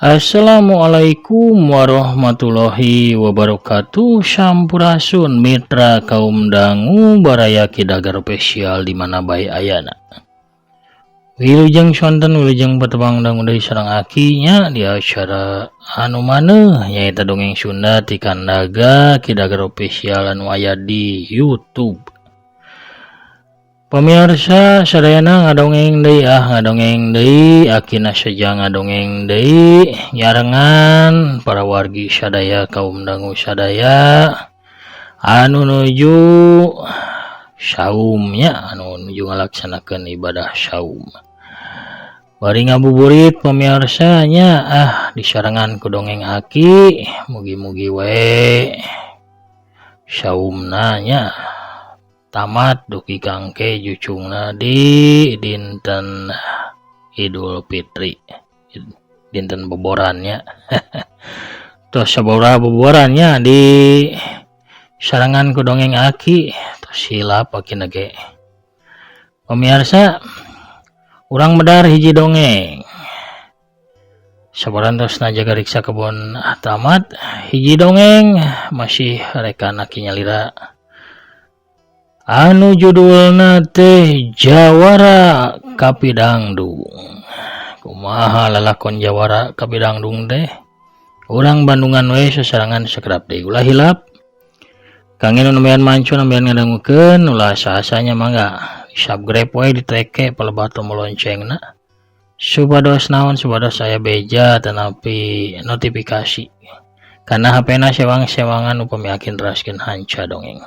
Assalamualaikum warahmatullahi wabarakatuh. Sampurasun mitra kaum dangu baraya Kidagar Official di mana bae ayana. Wilujeng sonten, wilujeng patepang dangu deui sareng Aki nya di acara anu maneuh, nyaeta Dongeng Sunda ti Kandaga Kidagar Official anu aya di YouTube. Pemirsa sadayana, ngadongeng deui ah, ngadongeng deui. Akina seja ngadongeng deui nyarengan para wargi sadaya, kaum dangu sadaya anu nuju saumnya, anu nuju ngalaksanakeun ibadah saum bari ngabuburit. Pamiarsanya ah, disarengan ku dongeng Aki, mugi-mugi wae saumna nya tamat dugi kangke jucungna di dinten Idul Fitri, dinten boborannya. Tos sabaraha boborannya di sarengan ku dongeng Aki, tos hilap Aki ge. Pemirsa, urang medar hiji dongeng sabarantosna jaga riksa kebon tamat. Hiji dongeng masih rekan Aki nyalira anu judulna teh Jawara Kapidangdung. Kumaha lalakon Jawara Kapidangdung teh? Urang Bandungan we sasarengan sakedap deui. Ulah hilap kangge nu nembean manco, nembean ngadangukeun, ulah asa-asanya, mangga subscribe we, diteke palebah tombol loncengna supados naon? Supados aya beja tanapi notifikasi karena HP-na sewang-sewangan upami Aki neraskeun hanca dongeng.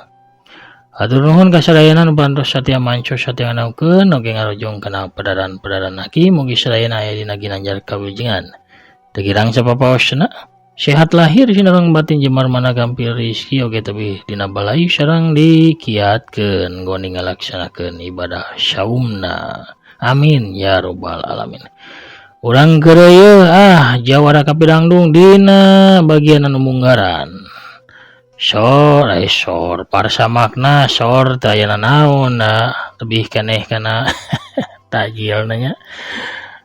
Hatur nuhun kasadayana nu parantos satia manco, satia ngadangukeun oge ngarojong kana pedaran-pedaran Aki. Mugi sadayana aya dina ginanjar kawilujengan, teu girang sapapaosna, sehat lahir sinareng batin, jemar manah gampil rizki, oge tebih dina balayu sareng dikiatkeun goni ngalaksanakeun ibadah saumna. Amin ya robbal alamin. Urang keur ah, Jawara Kapidangdung dina bagian anu munggaran. Sor eh sor parsa makna sor teh aya naon na lebih keneh kana takjil nanya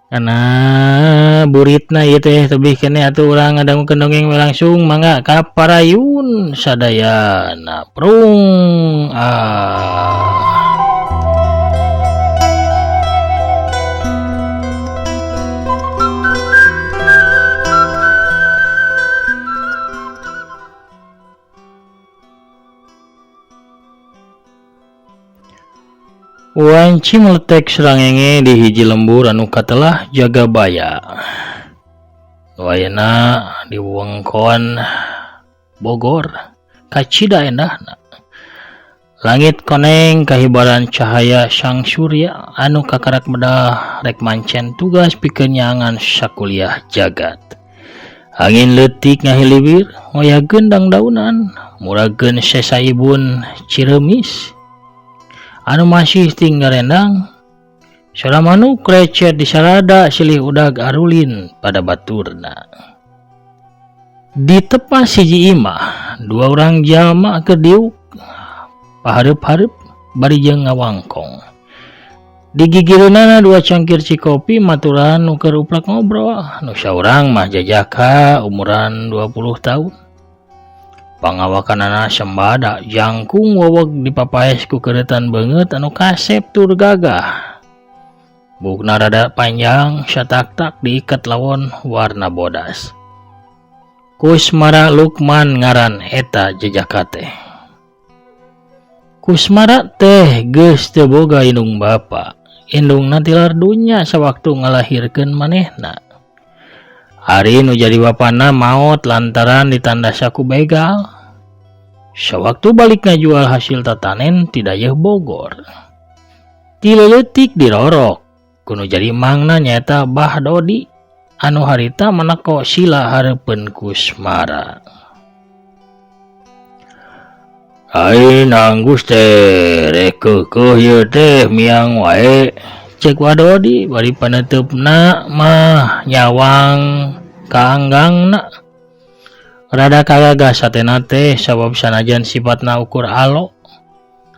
kana buritna ieu teh tebih keneh. Atuh urang ngadangukeun dongeng langsung, mangga ka parayun sadayana, prung ah. Wanci meletek sarangenge di hiji lembur anu katelah Jagabaya. Nu ayeuna di wewengkon Bogor. Kacida endahna. Langit koneng kahibaran cahaya sang surya anu kakarak medal rek mancen tugas pikeun nyaangan sakuliah jagat. Angin leutik ngahiliwir ngoyageun dangdaunan, murageun sesa ibun ciremis anu masih tinggal rendang. Sora manuk recet di sarada silih udag arulin pada baturna. Di tepas hiji imah, dua orang jalma keur diuk pahareup-hareup bari jeung ngawangkong. Di gigireunana dua cangkir cikopi, maturan nu keur uplak ngobrol. Nu saurang mah jajaka umuran 20 tahun. Pangawakanana sembada, jangkung weweg dipapaes ku keureutan beungeut anu kasep tur gagah. Buukna rada panjang satak-tak diikat lawon warna bodas. Kusmara Lukman ngaran eta jejaka teh. Kusmara teh geus teu boga indung bapa. Indungna tilar dunya sawaktu ngalahirkeun manehna. Ari nu jadi bapana maot lantaran ditandasa ku begal sawaktu balik ngajual hasil tatanen ti dayeuh Bogor. Ti leutik dirorok ku nu jadi mangna, nyaeta Bah Dodi anu harita maneko sila hareupeun Kusmara. "Aing Anggus teh rek keukeuh ieu teh miang wae," cek Wa Dodi bari paneuteup mah nyawang ka anggangna. Rada kagagas hatena teh sabab sanajan sifatna ukur alo,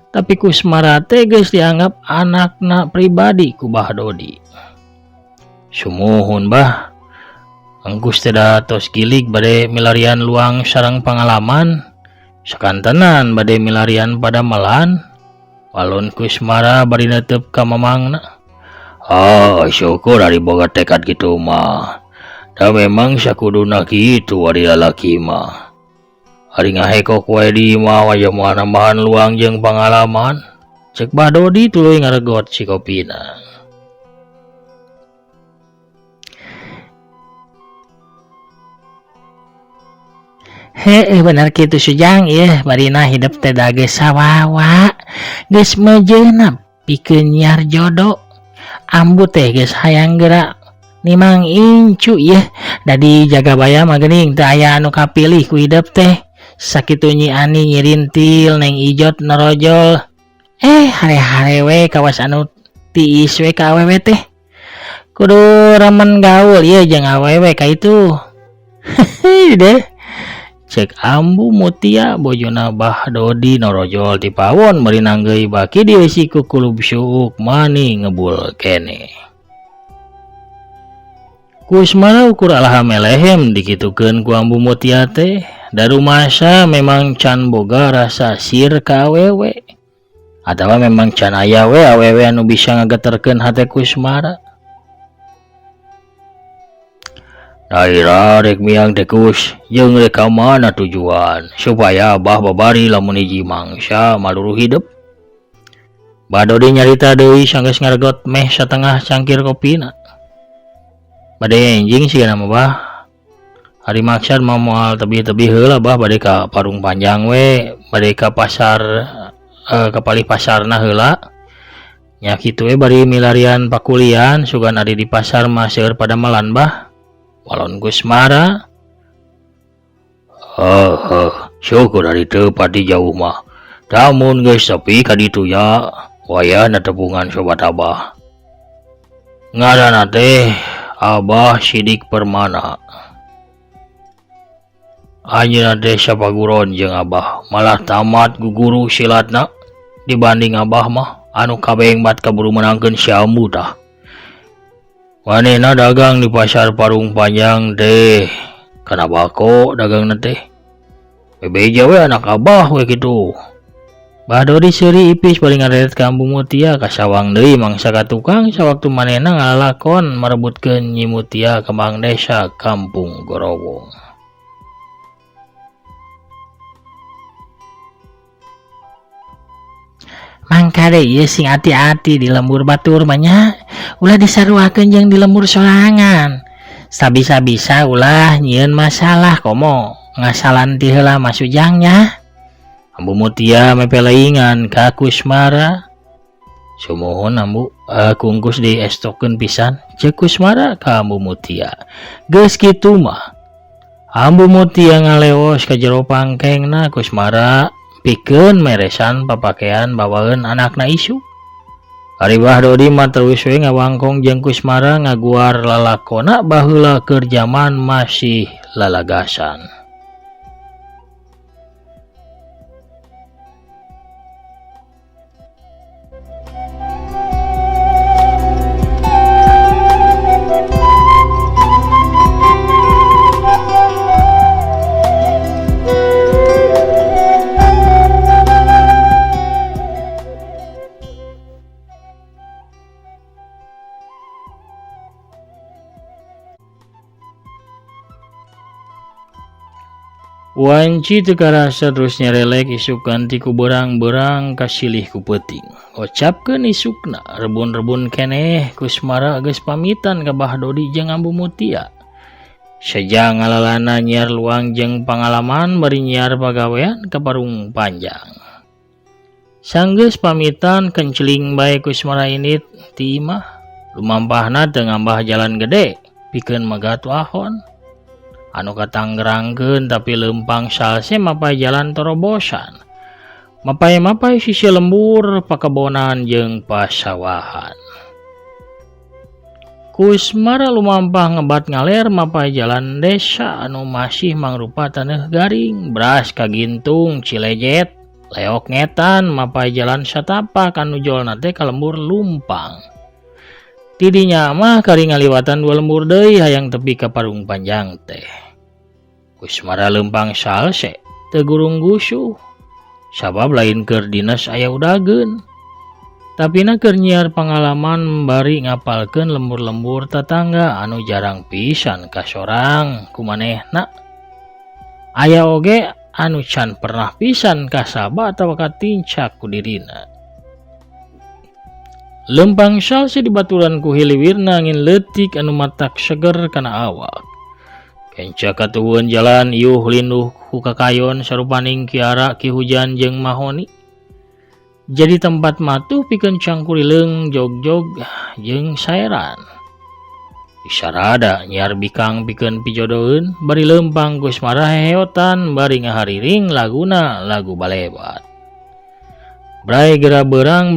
tapi Kusmara teh geus dianggap anakna pribadi ku Bah Dodi. "Sumuhun, Bah." Engkus teh da tos gilig bade milarian luang sareng pangalaman. Sakantenan bade milarian padamelan. Walon Kusmara bari netep ka mamangna. Ah, syukur ari boga tekad kitu mah. Da memang sakuduna kitu ari lalaki mah. Ari ngahekok wae di imah wajah moal nambahan luang jeung pangalaman. Cek Bah Dodi tuluy ngaregot si kopina. Heeh bener kitu Sujang ieu barina hidep teh da geus sawawa geus meujeuhna pikeun nyiar jodo. Ambu teh geus hayang geura nimang incu ieu da di Jagabaya mah geuning teu aya anu kapilih ku hidep teh. Sakitu Nyi Ani nyirintil Neng Ijot norojol. Hare-hare we kawas anu tiis we ka awewe teh. Kudu remen gaul ieu jeung awewe ka itu. Hehe deh. Cek Ambu Mutia bojona Bah Dodi norojol ti pawon bari nanggeuy baki dieusi ku kulub suuk mani ngebul kene. Kusmara ukur alhamelehem dikitukeun ku Ambu Mutia teh. Da rumasa memang can boga rasa sir ka awewe. Atawa memang can aya we awewe anu bisa ngageterkeun hate Kusmara. Daerah rek miang teh Kus, jeung rek ka mana tujuan supaya abah babari lamun hiji mangsa maluruh hidup. Bah Dodi nyarita deui sanggeus ngaregot meh satengah cangkir kopina. Bade enjing sigana mah bah. Ari maksad mah moal tebih-tebih heula bah bade ka Parung Panjang we, bade ka pasar ka palih pasarna heula. Nya kitu we bari milarian pakulian sugan ari di pasar mah seueur padamelan bah. Walon Kusmara. Heuh, syukur ari teu pati jauh mah. Lamun geus sepi ka ditu nya, wayahna tepungan sobat abah. Ngaranna teh Abah Sidik Permana. Anjeunna teh sapaguron jeung abah, malah tamat guguru silatna dibanding abah mah anu kabeng bat kaburu menangkeun si Ambu tah. Manehna dagang di pasar Parung Panjang teh, kana bako dagangna teh. Bebeja we anak abah we kitu. Bah Dodi seuri ipis bari ngareret ka Ambu Mutia kasawang deui mangsa ka tukang sawaktu manehna ngalalakon marebutkeun Nyi Mutia kembang desa Kampung Gorowong. Mangkade ieu sing ati-ati di lembur batur mah nya, ulah disaruakeun jeung di lembur sorangan. Sabisa-bisa ulah nyieun masalah komo ngasalan ti heula mah Sujang nya. Ambu Mutia mepeleingan ka Kusmara. Sumuhun ambu kungkus diestokeun pisan ceuk Kusmara ka Ambu Mutia. Geus kitu mah Ambu Mutia ngaleos ka jero pangkengna Kusmara pikeun meresan papakean bawaeun anakna isuk. Ari Bah Dodi mah terus we ngawangkong jeung Kusmara ngaguar lalakona baheula keur jaman masih lalagasan. Wanci teu karasa terus nyarelek isukan ti ku berang-berang kasilih ku peuting. Ocapkeun isukna rebun-rebun keneh Kusmara geus pamitan ka Bah Dodi jeung Ambu Mutia. Seja ngalalana nyiar luang jeung pangalaman bari nyiar pagawean ka Parung Panjang. Sanggeus pamitan kenceling bae Kusmara indit ti imah. Lumampahna teu ngambah jalan gede pikeun megat wahon. Anu katanggerangkeun tapi leumpang salse mapay jalan torobosan. Mapay-mapay sisi lembur pakebonan jeung pasawahan. Kusmara lumampah ngebat ngaler mapay jalan desa anu masih mangrupa taneuh garing, beras kagintung cilejet, leok ngetan mapay jalan satapak anu jolna teh ka lembur lumpang. Tidinya mah kari ngaliwatan dua lembur deui hayang tepi ka Parung Panjang teh. Kusmara lempang salse teu gurung gusuh. Sabab lain keur dinas aya udageun. Tapina keur nyiar pangalaman bari ngapalkeun lembur-lembur tatangga anu jarang pisan kasorang ku manehna. Aya oge anu can pernah pisan kasaba atawa katincak ku dirina. Lempang salse dibaturan ku hiliwirna angin leutik anu matak seger kana awak. Kenca katuhun jalan iuh linduh ku kakayon sarupaning kiara ki hujan jeung mahoni. Jadi tempat matuh pikeun cangkurileung jog-jog jeung saeran. Isarada nyiar bikang pikeun pijodoeun bari lempang Kusmara heheotan bari ngahariring laguna lagu balebat. Brai gera berang,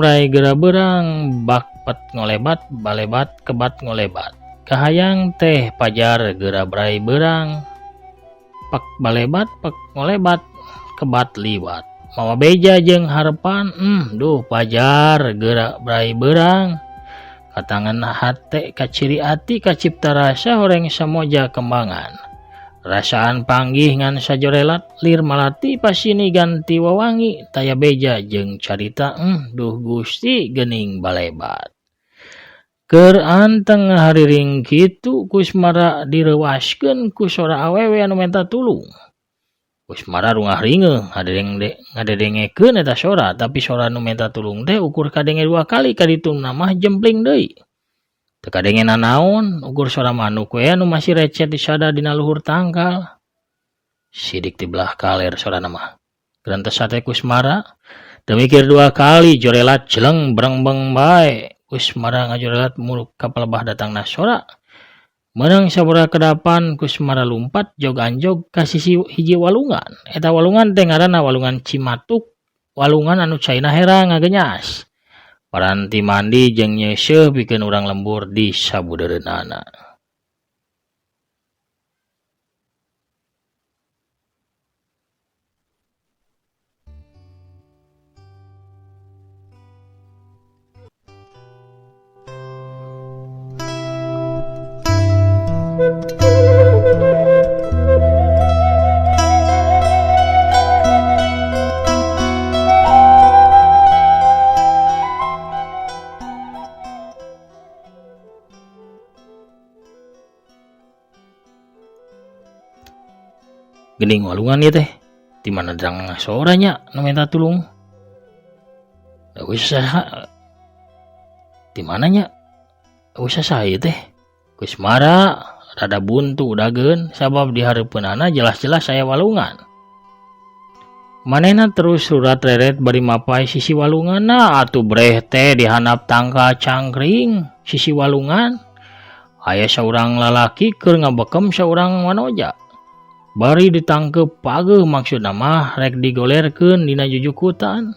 bakpet ngolebat, balebat, kebat ngolebat. Kahayang teh pajar gera brai berang, pak balebat, pak ngolebat, kebat liwat. Mawa beja jeung harepan, duh pajar gera brai berang. Katangan hate kaciri ati kacipta rasa horeng samoja kembangan. Rasaan panggih ngan sajorelat lir malati pasini ganti wawangi taya beja jeung carita duh Gusti geuning balebat. Keur anteng ngahariring kitu Kusmara direwaskeun ku sora awewe anu menta tulung. Kusmara rungah ringeuh ngadedengekeun eta sora, tapi sora nu menta tulung teh ukur kadenge dua kali kadituna mah jempling deui. Teu kadenge nanaon, ukur sora manuk we anu masih recet disada dina luhur tangkal. Sidik ti belah kaler sorana mah. Gerentes sate Kusmara, teu mikir dua kali jorelat jeleng brengbeng bae. Kusmara ngajorelat muluk ka palebah datangna sora. Meunang sabaraha kedapan Kusmara lumpat jog anjog ka sisi hiji walungan. Eta walungan teh ngaranna walungan Cimatuk, walungan anu caina herang ngagenyas. Paranti mandi jeung nyeuseuh pikeun urang lembur di sabudeureunana. Geuning walungan ieu teh. Di mana drang soranya nu minta tulung. Da geus saha? Di mana nya? Geus saha ieu teh? Kusmara rada buntu udageun sabab di hareupeunana jelas-jelas aya walungan. Manehna terus surat reret bari mapai sisi walunganna atuh breh teh dihandap tangkal cangkring sisi walungan. Aya saurang lalaki keur ngabekem saurang wanoja. Bari ditangkep pageuh maksudna mah rek digolerkeun dina jujukutan.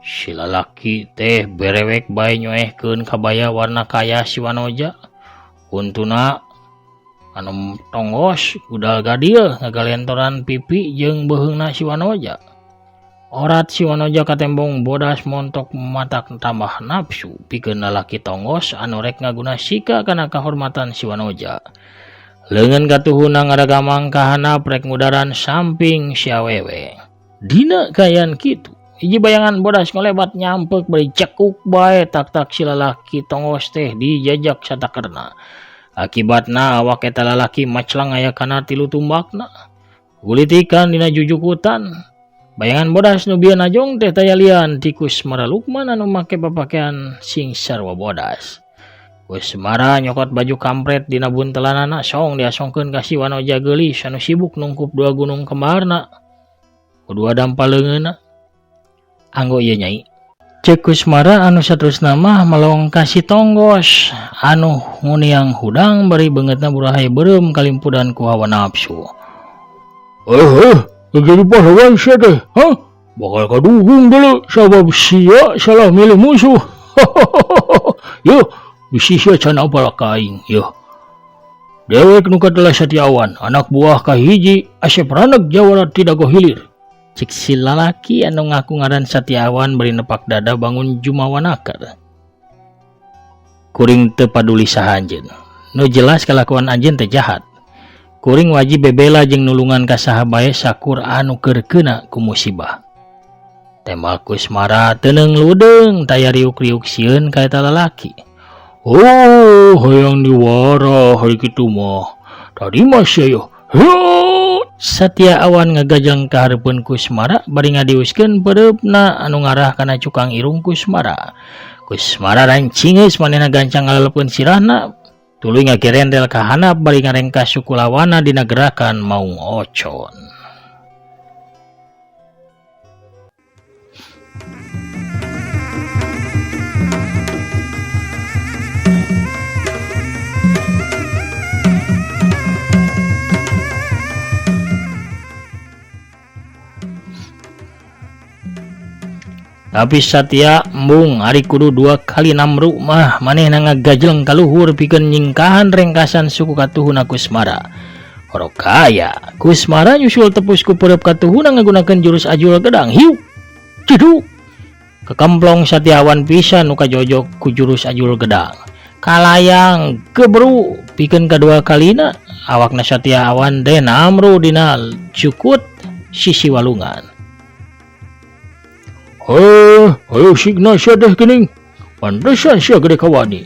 Si lalaki teh berewek bae nyoehkeun kabaya warna kaya si wanoja. Untuna anu tonggos gudal gadil ngagalentoran pipi jeung beuheungna si wanoja. Orat si wanoja katembong bodas montok matak tambah nafsu pikeun lalaki tonggos anu rek ngaguna sika kana kahormatan si wanoja. Leungeun katuhuna ngaragamang kahanap rek ngudaran samping si awewe. Dina kaayaan kitu, hiji bayangan bodas ngolebat nyampek bari cekuk bae tak-tak si lalaki tonggos teh dijajak satakerna. Akibatna awak eta lalaki maclang aya kana tilu tumbakna. Gulitikan dina jujukutan. Bayangan bodas nu bieu najong teh taya lian ti Kusmara Lukman anu make papakaian sing sarua bodas. Kusmara nyokot baju kampret dina buntelanana song diasongkeun ka si wanoja geulis anu sibuk nungkup dua gunung kembarna. Kudua dampa leungeunna. Anggo ieu nyai. Ceuk Kusmara anu saterusna mah melong ka si tonggos anu nguniang hudang bari beungeutna burahay beureum kalimpudan ku hawa nafsu. Geus pahlawan sia teh, hah? Bakal kaduhung deuleu sabab sia salah milih musuh. Yuh, bisi sia can apal ka aing, yuh. Dewek nu katelah Satiawan, anak buah kahiji Asep Raneg Jawara Tidago Hilir. Cik si lalaki anu ngaku ngaran Satiawan bari nepak dada bangun jumawanakar. Kuring teu paduli saha anjeun. Nu jelas kalakuan anjeun teh jahat. Kuring wajib bebela jeung nulungan ka saha bae sakur anu keur keuna ku musibah. Tembak Kusmara teu ludeung taya riuk-riuk sieun ka eta lalaki. Oh, hayang diwara hari kitu mah. Tadi mah sia. Satya Awan ngagajang ka hareupeun Kusmara bari ngadiuskeun peureupna anu ngarah kana cukang irung Kusmara. Kusmara rancingeus manehna gancang ngalelepeun sirahna tuluy ngagerendel ka handap bari ngarengkas suku lawana dina gerakan maung ocon. Tapi Satya embung ari kudu 2 kali namru mah manehna ngagajleng kaluhur pikeun nyingkahan rengkasan suku katuhuna Kusmara. Horokaya Kusmara nyusul tepus ku peureub katuhuna ngagunakeun jurus ajul gedang hiu ciduk. Kekemplong Satyawan pisan nu kajojok ku jurus ajul gedang. Kalayang kebru pikeun kadua kalina awakna Satyawan teh namru dina cukut sisi walungan. Heh, ayo signa sia deh geuning. Pantesan sia gede kawani.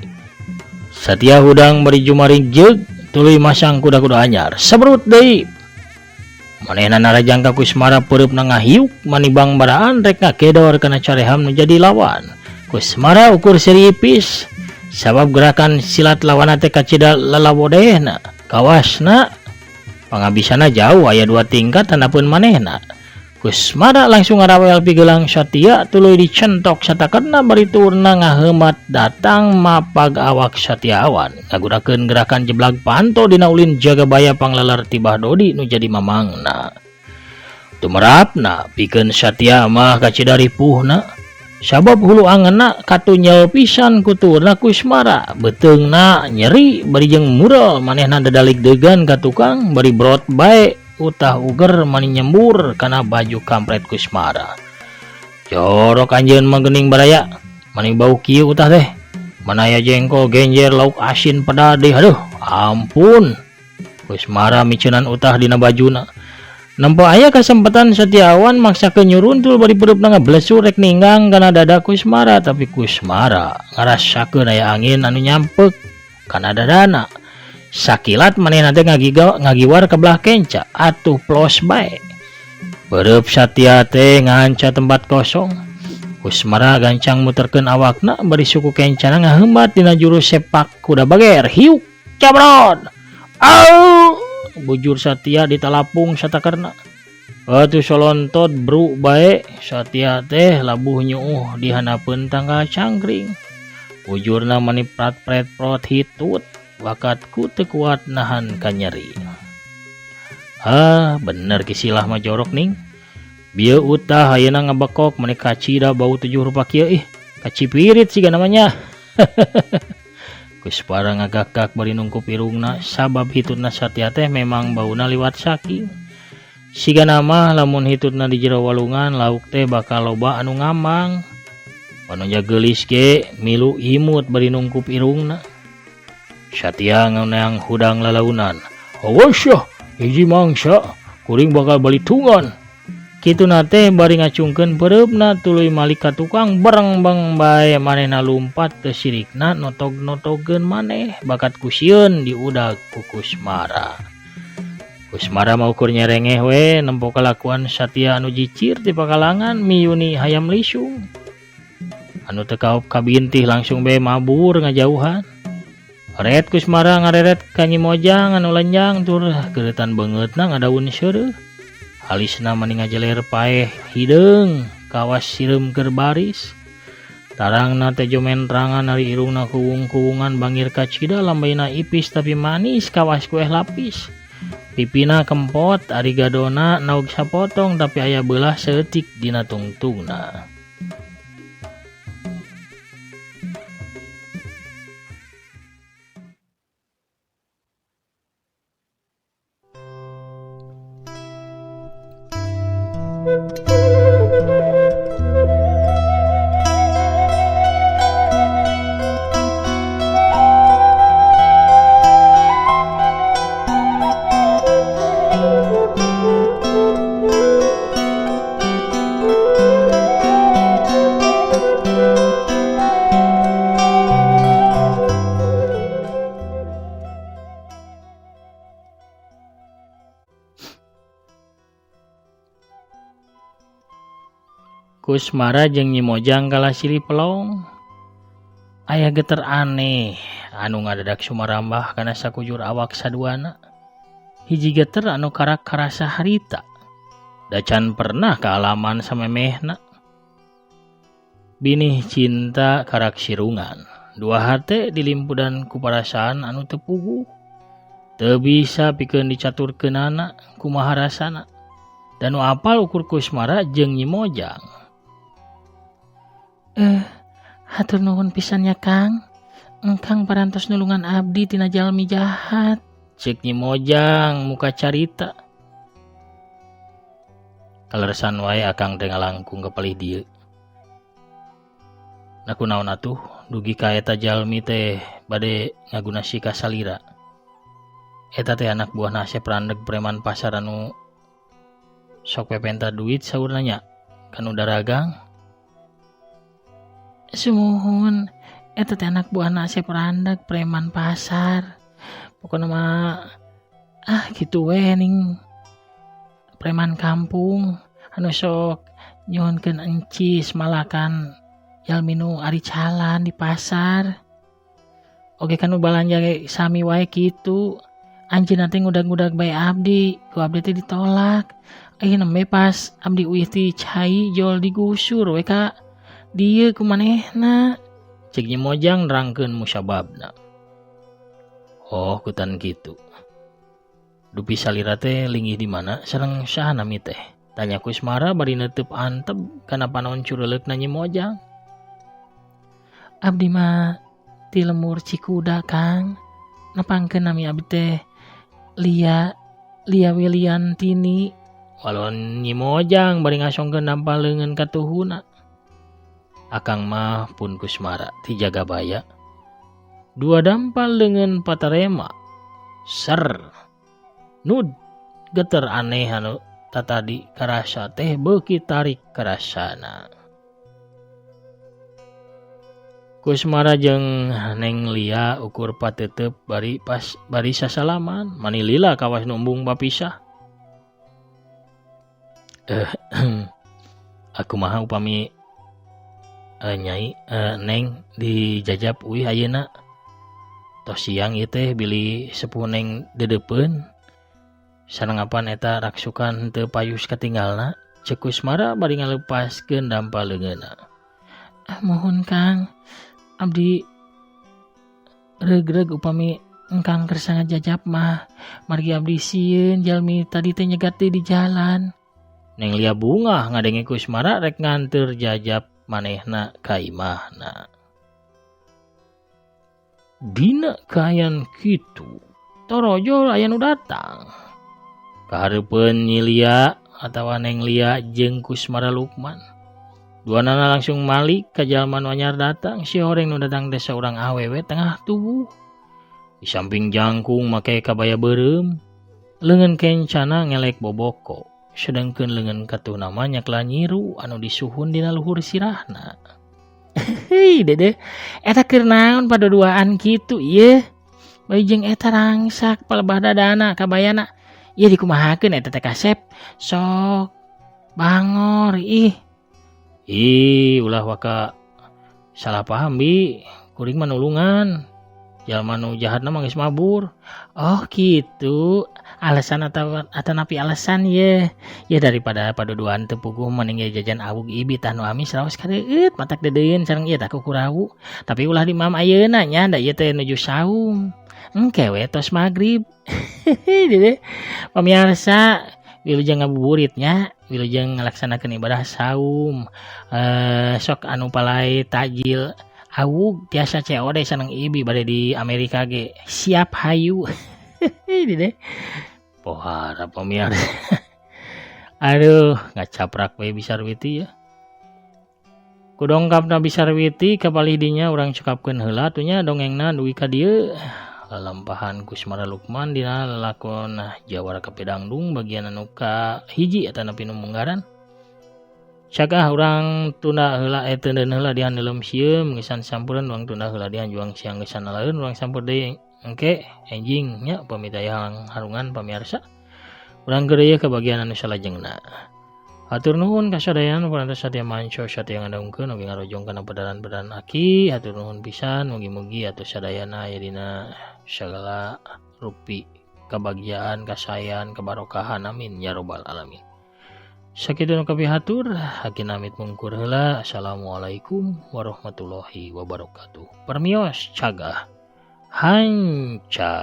Satya hudang bari jumaring jeug tuluy masang kuda-kuda anyar. Sebrut deui. Manehna narajang ka Kusmara peureupna ngahiuk manibang baraan rek ngakedor kana careham nu jadi lawan. Kusmara ukur seripis sabab gerakan silat lawanna teh kacida lalawodehna. Kawasna pangabisana jauh aya 2 tingkat handapeun manehna. Kusmara langsung ngarawel pigelang Satya tuluy dicentok satakerna bari turna ngaheumat datang mapag awak Satyawan ngagunakeun gerakan jeblag panto dina ulin jagabaya pangleler tibah Dodi nu jadi mamangna. Tumerapna pikeun Satya mah kacida ripuhna sabab hulu angeunna katunyel pisan ku turna Kusmara beuteungna nyeri bari jeung murel manehna dadalik degan ka tukang bari brot bae utah uger mani nyembur kana baju kampret Kusmara. Jorok anjeun mah geuning baraya, mani bau kieu utah teh. Mana aya jengkol genjer lauk asin pedade, aduh ampun. Kusmara miceunan utah dina bajuna. Nempo aya kasempatan Satyawan maksakeun nyuruntul bari peureupna ngablesur rek ninggang kana dada Kusmara, tapi Kusmara ngarasakeun aya angin anu nyampek kana dadana. Sakilat manehna teh ngagiwar ke belah kenca atuh plos bae. Peureub Satya teh nganca tempat kosong. Kusmara gancang muterkeun awakna bari suku kencana ngaheumat dina jurus sepak kuda bager. Hiuk cabrot. Au! Bujur Satya ditalapung satakerna. Atuh solontot bru bae Satya teh labuh nyuuh di handapeun tangkal cangkring. Bujurna mani prat-pret prot hitut. Wakatku teu kuat nahan kanyeri. Ah, bener kisilah mah jorok ning. Bieu utah ayeuna ngabekok meni kacida bau 7 rupa kieu ih. Kacipirit siga namanya. Kusmara ngagakak bari nungkup irungna sabab hitutna Satya teh memang bauna liwat saking. Siga nama lamun hitutna di jero walungan lauk teh bakal loba anu ngamang. Panoja geulis ge milu imut bari nungkup irungna. Satya ngeunang hudang lalaunan. Awas yah, hiji mangsa, kuring bakal balitungan. Kituna teh bari ngacungkeun peureupna tuluy malik ka tukang berengbeng bae manehna lumpat teu sirikna notog-notogeun maneh bakat kusieun diudag ku Kusmara. Kusmara mah ukur nyerengeh we nempo kalakuan Satya anu jicir ti pakalangan miyuni hayam lisung. Anu teu kaop kabintih langsung bae mabur ngajauhan. Ret Kusmara ngareret ka Nyi Mojang anu lenjang tur geuretan beungeutna ngadaun seureuh. Alisna mani ngajeler paeh hideung kawas sireum keur baris. Tarangna teh jomentrangan ari irungna kuwung-kuwungan bangir kacida lambaina ipis tapi manis kawas kueh lapis. Pipina kempot ari gadona naug sapotong tapi aya beulah saeutik dina tungtungna. Kusmara jeung Nyi Mojang kalah silih pelong. Aya geter aneh anu ngadadak sumarambah kana sakujur awak saduana. Hiji geter anu karak karasa harita. Da can pernah kaalaman samemehna. Binih cinta karak sirungan. Dua hate dilimpudan ku parasaan anu teu puguh. Teu bisa pikeun dicaturkeunana kumaha rasana. Da nu apal ukur Kusmara jeung Nyi Mojang. Hatur nuhun pisan nya Kang. Engkang parantos nulungan abdi tina jalmi jahat. Ceuk Nyi Mojang muka carita. Kaleresan wae akang teh ngalangkung ka palih dieu. Na kunaon atuh dugi ka eta jalmi teh bade ngagunasi ka salira. Eta teh anak buah Asep Randeg preman pasar anu sok pepenta duit saurna nya kanu daragang. Sumuhun eta teh anak buah Asep Randeg preman pasar. Pokona mah kitu we ning preman kampung anu sok nyuhunkeun encis malakan jalmi nu ari calan di pasar. Oge kanu balanja ge sami wae kitu. Anjeunna teh ngudag-ngudag bae abdi, ku abdi teh ditolak. Ayeuna nembe pas abdi uih ti cai jol digusur we ka dieu ku manehna. Ceuk Nyi Mojang nerangkeun musababna. Oh, kutan kitu. Dupi salira teh linggih di mana sareng saha nami teh? Tanya Kusmara bari neuteub antep kana panon cureuleukna Nyi Mojang. Abdi mah ti lembur Cikuda, Kang. Nepangkeun nami abdi teh Lia, Lia Wiliantini. Walon Nyi Mojang bari ngasongkeun dampal leungeun ka tuhuna. Akang mah pun Kusmara ti Jagabaya. Dua dampal leungeun patarema. Ser. Nud geter aneh anu tatadi karasa teh beuki tarik karasana. Kusmara jeung Neng Lia ukur pateuteup bari pas bari sasalaman mani lila kawas nu embung papisah. Aku maha upami nyai Neng dijajab uih ayeuna. Tos siang ieu teh bilih sepuh Neng dedeupeun. Sanengapan eta raksukan teu payus katinggalna, ceuk Kusmara bari ngalepaskeun dampal leungeunna. Mohon Kang, abdi reug-reug upami engkang kersa ngajajab mah, margi abdi sieun jalmi tadi teh nyegat deui di jalan. Neng Lia bungah ngadenge Kusmara rek nganteur jajab manehna ka imahna. Dina kaayaan kitu, torojol aya nu datang. Kahareupeun Nyi Lia atawa Neng Lia jeung Kusmara Lukman. Duanana langsung malik ka jalma nu anyar datang. Si horeng nu datang teh saurang awewe tengah tubuh. Di samping jangkung make kabaya beureum, leungeun kencana ngelek boboko. Sedengkeun leungeun katuhna mah nyakla nyiru anu disuhun dina luhur sirahna. Hei dede, eta keur naon paduduaan kitu ieu? Bari jeung eta rangsak palebah dadana kabayana. Ieu dikumahakeun eta teh kasep? Sok bangor ih. Ih, ulah waka salah paham bi, kuring mah nulungan. Jalma nu jahatna mah geus mabur. Oh kitu, alasan atanapi alasan ye. Ya daripada paduduan teu puguh mending ge jajan awug ibi tah nu amis raos kareueut matak deudeueun sareng ieu tah kukurawu. Tapi ulah dimam ayeuna nya da ieu teh nuju saum. Engke we tos magrib. Dede pamiarsa wilujeng ngabuburit nya, wilujeng ngalaksanakeun ibadah saum. Sok anu palai takjil awug tiasa COD sareng ibi bade di Amerika ge siap hayu. Dede pohara pamiarsa. Aduh, ngacaprak we Bisarwiti ya. Kudongkapna Bisarwiti kapalih dinya urang cekapkeun heula atuh nya dongengna dugi ka dieu. Lalampahan Kusmara Lukman dina lalakon Jawara Kapidangdung bagian anu ka hiji atanapi nu munggaran. Cagah urang tunda heula teundeun heula dihan neuleum sieum ngesan sampuran urang tunda heula dihan juang siang gesan alaeun urang sampur deui engke enjing nya pamit aya harungan pamirsa. Urang keur ka bagian anu salajengna. Hatur nuhun ka sadayana nu parantos satia manco satia ngadongkeun oge ngarojong kana pedaran-pedaran aki. Hatur nuhun pisan mugi-mugi atuh sadayana aya dina sagala rupi kebahagiaan, kasayan, kebarokahan, amin ya robbal alamin. Sakitu nu kapihatur, aki namit mungkur heula. Assalamualaikum warahmatullahi wabarakatuh. Permios cagah hanca.